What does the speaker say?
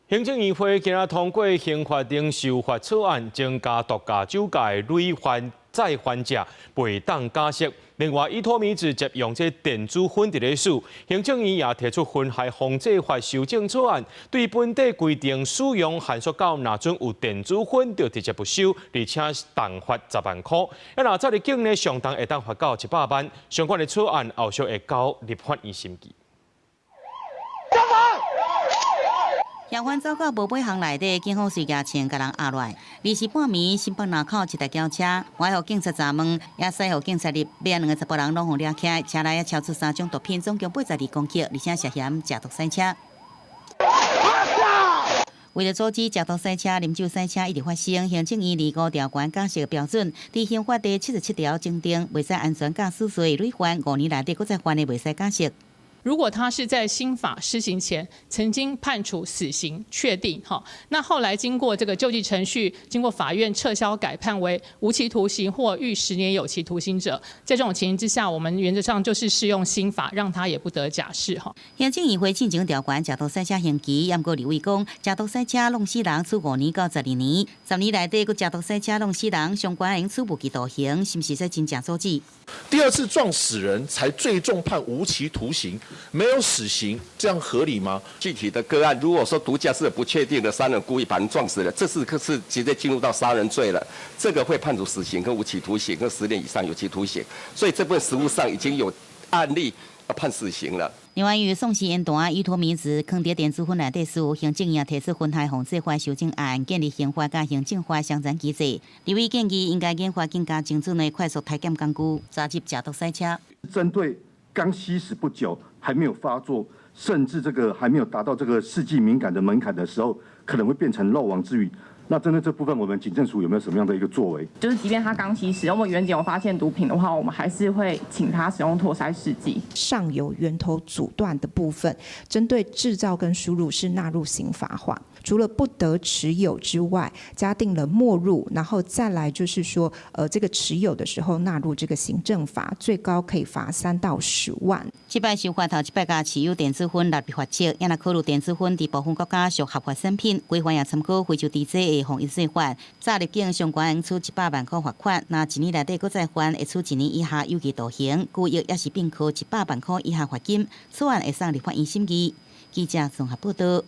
行政院會今仔通過刑法頂修法草案，增加毒駕酒駕累犯再犯者袂當假釋。另外，依托咪酯接用這電子粉佇咧使，行政院也提出薰害防制法修正草案，對本地規定使用限縮到若準有電子粉就直接沒收，而且重罰10萬箍。啊，若再入境呢，上重會當罰到100萬。相關的草案後續會交立法院審議。嫌犯走到無尾巷內底，警方隨舣槍共人壓落來。二時半暝，新北林口一台轎車，無愛予警察查問，也駛予警察入，尾仔兩个查埔人攏予掠起來，車內也搜出三種毒品，總共82公克，而且涉嫌食毒賽車。為了阻止食毒賽車、啉酒賽車一直發生，行政院二五條懸假釋標準，佇刑法第77條增訂，袂使安全駕駛罪累犯5年內底閣再犯的袂使假釋。如果他是在新法施行前曾經判處死刑確定哈，那後來經過這個救濟程序，經過法院撤銷改判為無期徒刑或逾10年有期徒刑者，在這種情形之下，我們原則上就是適用新法，讓他也不得假釋哈。行政院會進前調懸食毒賽車刑期，毋過立委講，食毒賽車弄死人處5年到12年，10年內底閣食毒賽車弄死人，上懸會處無期徒刑，是毋是使真正阻止？第二次撞死人才最重判無期徒刑，沒有死刑，這樣合理嗎？具體的個案，如果說毒駕是不確定的，殺人故意把人撞死了，這次可是直接進入到殺人罪了，這個會判處死刑跟無期徒刑跟10年以上有期徒刑，所以這部分實務上已經有案例判死刑了。另外，由於喪屍煙彈依托咪酯囥佇電子粉內底使，行政院提出薰害防制法修正案，建立刑法佮行政法相殘機制。立委建議應該研發更加精準的快速篩檢工具，查緝食毒賽車。針對剛吸食不久，還沒有發作，甚至這個還沒有達到這個試劑敏感的門檻的時候，可能會變成漏網之魚。那針對這部分，我們警政署有沒有什麼樣的一個作為？就是即便他剛吸食，我們原檢有發現毒品的話，我們還是會請他使用托篩試劑。上游源頭阻斷的部分，針對製造跟輸入是納入刑罰化，除了不得持有之外，加定了沒入，然後再來就是說，這個持有的時候納入這個行政罰，最高可以罰3到10萬。這擺修法頭一擺共持有電子煙納入罰則，也若考慮電子煙佇部分國家屬合法產品，規範也參考非洲地這的防疫稅法，早入境上懸處100萬箍罰款，若一年內底閣再犯，會處一年以下有期徒刑，拘役抑是併科100萬箍以下罰金。草案會送立法院審議。記者綜合報道。